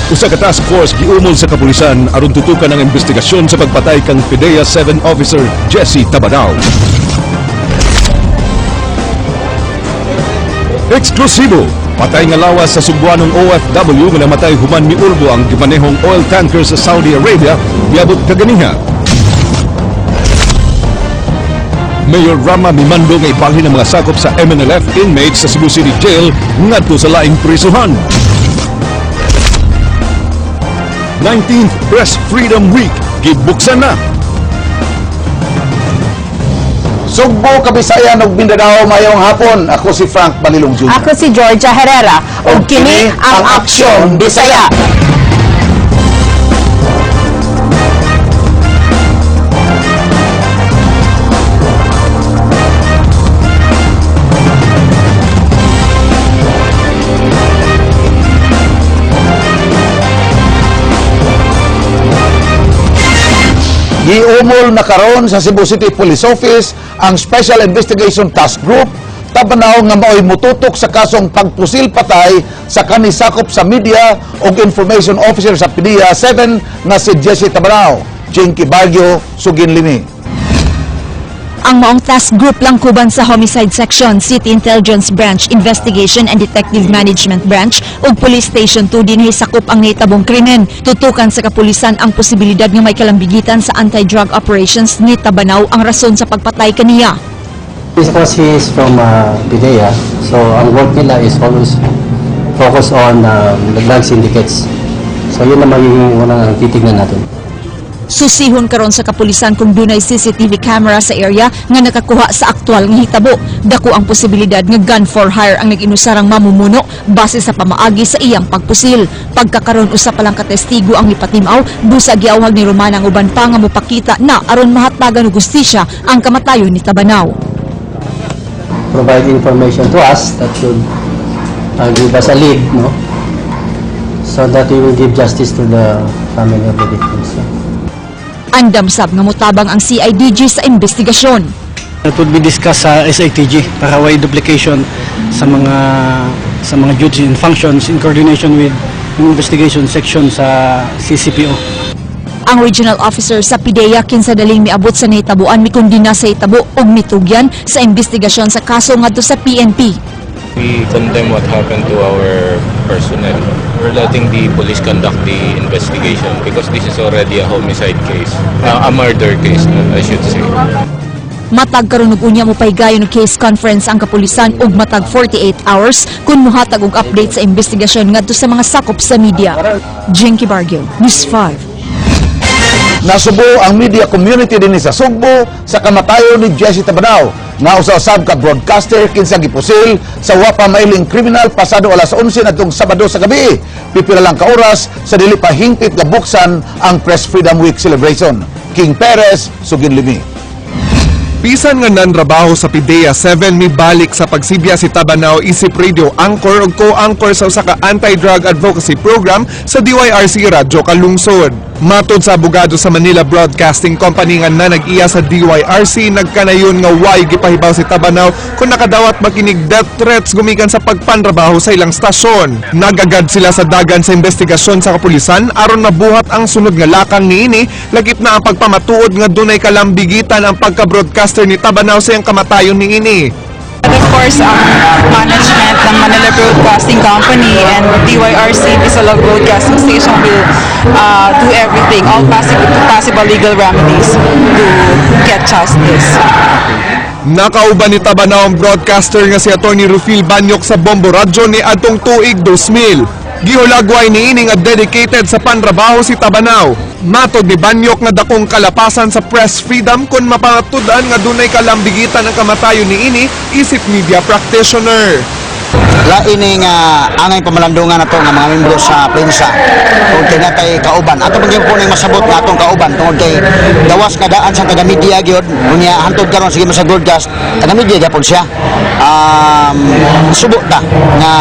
Usa ka task force giumol sa kapulisan aron tutukan ang investigasyon sa pagpatay kang PDEA 7 officer Jesse Tabanao. Eksklusibo, patay nga lawas sa Sugbuanong OFW nga namatay human miulbo ang gimanehong oil tanker sa Saudi Arabia miabot kaganiha. Mayor Rama mimando nga ibalhin ang mga sakop sa MNLF inmates sa Cebu City Jail ngadto sa laing prisuhan. 19th Press Freedom Week gibuksan na. Sugbo, Kabisayan ug Mindanao, mayong hapon. Ako si Frank Malilong Jr. Ako si Georgia Herrera. Ug kini ang Aksyon Bisaya. Giumol na karon sa Cebu City Police Office ang Special Investigation Task Group Tabanaw nga maoy mututok sa kasong pagpusil patay sa kanisakop sa media ug information officer sa PDEA 7 nga si Jesse Tabanao. Jinky Baguio, Sugin Limi. Ang maong task group lang kuban sa Homicide Section, City Intelligence Branch, Investigation and Detective Management Branch ug Police Station 2 dinhi sakop ang nahitabong krimen. Tutukan sa kapulisan ang posibilidad nga may kalambigitan sa anti-drug operations ni Tabanao ang rason sa pagpatay kaniya. Because he is from PIDEA, so ang work nila is always focus on the drug syndicates. So yun ang magiging unang titignan natin. Susihon karon sa kapulisan kung dunay CCTV camera sa area nga nakakuha sa aktual nga hitabo. Dako ang posibilidad nga gun for hire ang nag-inusarang mamumuno base sa pamaagi sa iyang pagpusil. Pagkakaron usa pa lang ka testigo ang mipatimaw, busa giawhag ni Romana ang uban pa nga mopakita na aron mahatagan og hustisya ang kamatayon ni Tabanao. Provide information to us that should give us a lead, no? So that we will give justice to the family of the victims. Yeah. Andam sab nga motabang ang CIDG sa investigasyon. That would be discussed sa SATG para way duplication sa mga duties and functions in coordination with yung investigation section sa CCPO. Ang regional officer sa PIDEA kinsa daling miabot sa nahitabuan mikondena sa hitabo ug mitugyan sa investigasyon sa kaso ngadto sa PNP. We condemn what happened to our personnel. We're letting the police conduct the investigation because this is already a homicide case, a murder case, I should say. Matag karon ug unya mopahigayon og case conference ang kapulisan ug matag 48 hours kun mohatag og update sa investigasyon ngadto sa mga sakop sa media. Jinky Bargio, News 5. Nasubo ang media community dinhi sa Sugbo sa kamatayon ni Jesse Tabanao nga usa-usab ka broadcaster kinsa gipusil sa wa pa mailing kriminal pasado alas 11 nadtong Sabado sa gabi. Pipila lang ka oras sa dili pa hingpit nga buksan ang Press Freedom Week celebration. King Perez, Sugin Limi. Bisan nga nanrabaho sa PIDEA 7, mibalik sa pagsibya si Tabanao isip radio anchor ug co-anchor sa usa ka anti-drug advocacy program sa DYRC Radyo Kalungsod. Matod sa abogado sa Manila Broadcasting Company nga nanag-iya sa DYRC, nagkanayon nga way gipahibaw si Tabanao kung nakadawat makinig death threats gumikan sa pagpanrabaho sa ilang stasyon. Nagagad sila sa dagan sa investigasyon sa kapulisan aron mabuhat ang sunod nga lakang niini, lagip na ang pagpamatuod nga dunay kalambigitan ang pagka-broadcaster ni Tabanao sa iyang kamatayon niini. And of course, ang management ng Manila Broadcasting Company and DYRC Bisalog Broadcasting Station will do everything, all possible legal remedies to get justice. Nakauban ni Tabanao ang broadcaster nga si Atty. Rufil Banyok sa Bombo Radyo ni adtong tuig 2000. Gihulagway niini nga dedicated sa panrabaho si Tabanao. Matod ni Banyok nga dakong kalapasan sa press freedom kung mapamatud-an nga dunay kalambigitan ang kamatayon niini isip media practitioner. Lain ni nga angay pamalandungan nato nga mga membro sa prensa kung kay natay kauban ato pag po ning masabot nga atong kauban tungod kay gawas nga daan sa taga media gyud, unya hantod karon sige mo sa broadcast, taga media gyapon siya. Subo ta nga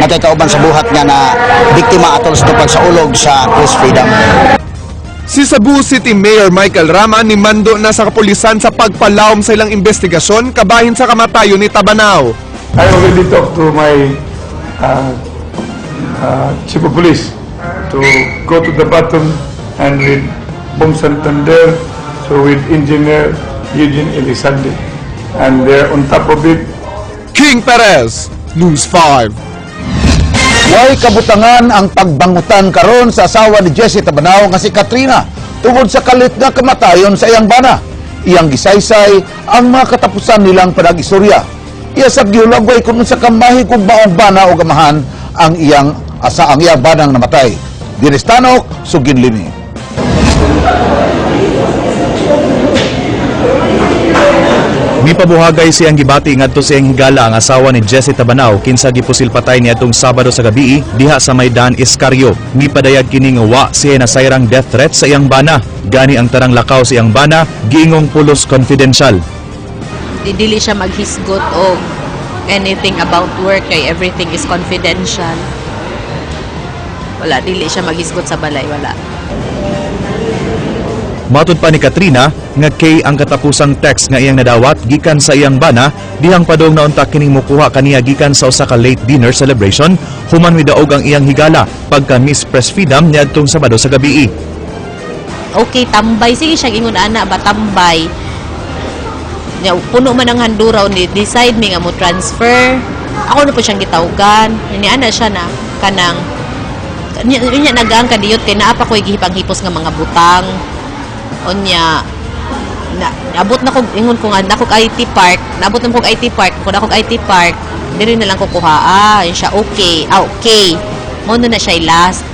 natay kauban sa buhat nga na biktima atol sa pagsaulog sa press freedom. Si Cebu City Mayor Michael Rama ni mando na sa kapulisan sa pagpalawom sa ilang investigasyon kabahin sa kamatayon ni Tabanao. I already talked to my chief of police. To go to the bottom and read Bong Santander, so with Engineer Eugene Elizalde. And there on top of it, King Perez, News 5. Way kabutangan ang pagbangutan karon sa asawa ni Jesse Tabanao nga si Katrina tungod sa kalit nga kamatayon sa iyang bana. Iyang gisaysay ang mga katapusan nilang panag-istorya. Iya sa gihulagway kung unsa ka mahig ug maong bana o gamahan ang iyang asa ang iyang banang namatay. Dennis Tanok, Sugin Lini. Mipabuhagay siyang gibati ngadto sa iyang higala ang asawa ni Jesse Tabanao kinsa gipusil patay niadtong Sabado sa gabi diha sa Maydan Escario. Mipadayag kini nga wa siya nasayrang death threat sa iyang bana. Gani ang tanang lakaw sa iyang bana giingong pulos confidential. Dili siya maghisgot og anything about work kay everything is confidential. Wala, dili siya maghisgot sa balay, wala. Matud pa ni Katrina nga kay ang katapusang text nga iyang nadawat gikan sa iyang bana dihang padong naunta kining mukuha kaniya gikan sa usa ka late dinner celebration human midaog ang iyang higala pagka Miss Press Freedom niadtong Sabado sa gabii. Okay, tambay. Sige siya ingon ana ba, tambay. Nya, puno man ang handuraw ni decide mi nga mo transfer. Ako na po siyang gitawgan. Ni ana siya na kanang nya nagaang kadiyot kay naa pa ko'y gihipang-hipos nga mga butang. Unya na naabot na ko, ingon ko nga na kog IT Park, naabot na kog IT Park, kung na kog IT Park diri na lang ko kuha. Ah, yun siya, okay. Ah, okay, mo na na siya last.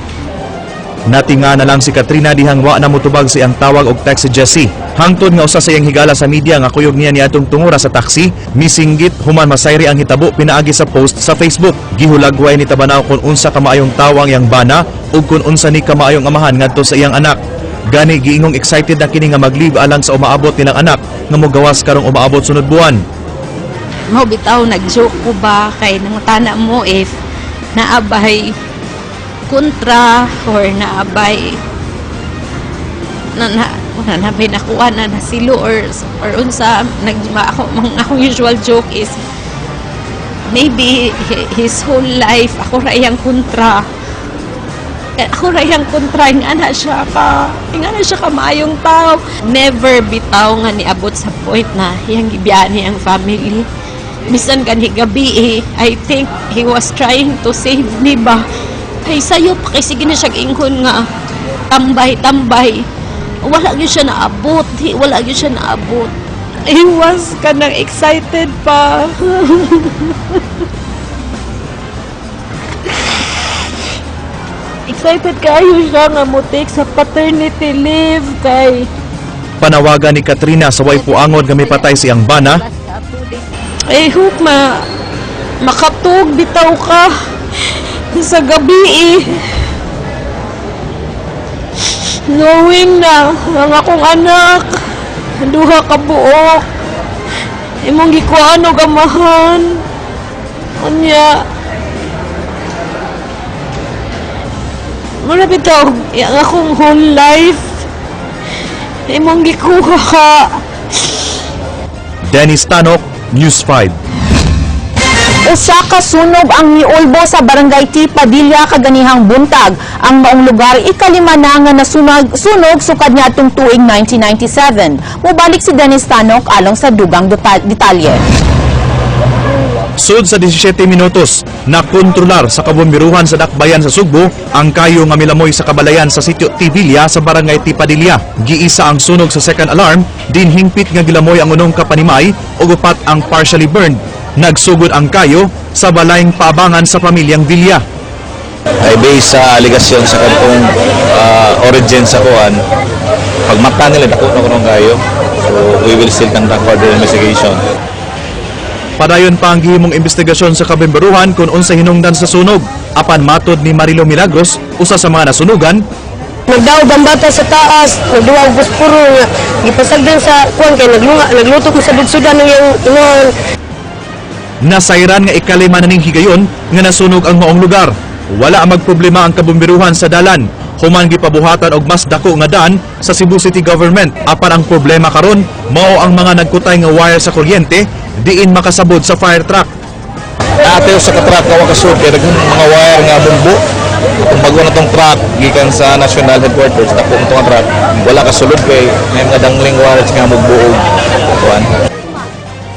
Natinga na lang si Katrina dihang wa na motubag sa iyang tawag og text si Jesse. Hangtod nga usa sa iyang higala sa media nga kuyog niya niadtong tungura sa taxi, misinggit human masayri ang hitabo pinaagi sa post sa Facebook. Gihulagway ni Tabanao kung unsa ka maayong tawo ang iyang bana ug kung unsa ni kamaayong amahan ngadto sa iyang anak. Gani giingong excited na kini nga mag-leave alang sa umaabot nilang anak nga mogawas karong umaabot sunod buwan. Mo bitaw nag-joke ko ba kay nangutana mo if naabay kontra or naabay na na na nabay nakuha na nasilo or unsa. Nag ma, ako mang akong usual joke is maybe his whole life ako ra iyang kontra, ako ra iyang kontra. Ingana siya ka maayong tao. Never bitaw nga niabot sa point na iyang gibiyaan ang family. Bisan gani gabi eh, I think he was trying to save me ba, kay sayo pa kay sige na siya ingon nga tambay tambay. Wala gyud siya naabot. Wala gyud siya naabot. He was kanang excited pa. Excited kayo siya nga mo take sa paternity leave kay Panawagan ni Katrina sa way puangod nga mipatay sa iyang bana. I hope ma makatug bitaw ka sa gabi eh. Knowing na ang akong anak, duha ka buok, imong gikuan og amahan. Unya, mura bitaw, ang akong whole life, imong gikuha. Dennis Tanok, News 5. Usa ka sunog ang miulbo sa Barangay T. Padilla kaganihang buntag. Ang maong lugar 5 na nga nasunog sunog sukad niadtong tuig 1997. Mubalik si Dennis Tanok along sa dugang detalye. Sud sa 17 minutos, nakontrolar sa kabombiruhan sa Dakbayan sa Sugbo ang kayo nga milamoy sa kabalayan sa sitio Tivilla sa Barangay T. Padilla. Giisa ang sunog sa second alarm, din hingpit nga gilamoy ang unong kapanimay ug upat ang partially burned. Nagsugod ang kayo sa balayng paabangan sa pamilyang Villa. Ay based sa aligasyon sa katong origin sa kuan, pagmata nila dako na kunong kayo, so we will still conduct further investigation. Padayon pa ang gihimong investigasyon sa kabombiruhan kung unsa hinungdan sa sunog. Apan matod ni Marilo Milagros, usa sa mga nasunugan, Nagdaog ang bata sa taas, nagduwa og posporo nga gipasagdan sa kuan kay naglunga, nagluto ko sa dudsudan ng iyang inahan. Nasayran nga 5 na ning higayon nga nasunog ang maong lugar. Wala magproblema ang kabombiruhan sa dalan. Human gipabuhatan og mas dako nga daan sa Cebu City Government. Apan ang problema karon mao ang mga nagkutay nga wire sa kuryente diin makasabod sa fire truck. Naate sa ka-truck nga wakasud kay daghan mga wire nga bumbo. Kung bago na tong truck gikan sa national headquarters, dako itong truck, wala ka sulod kay may mga dangling wires nga mugbuog kuan.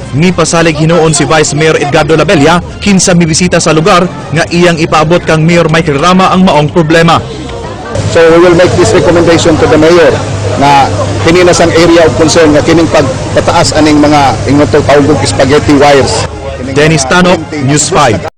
Ni pasalig hinuon si Vice Mayor Edgardo Labella kinsa mibisita sa lugar nga iyang ipaabot kang Mayor Michael Rama ang maong problema. So we will make this recommendation to the mayor na kini na sang area of concern nga kining pagpataas aning mga ingon to tawag og spaghetti wires. Dennis Tanok, News 5.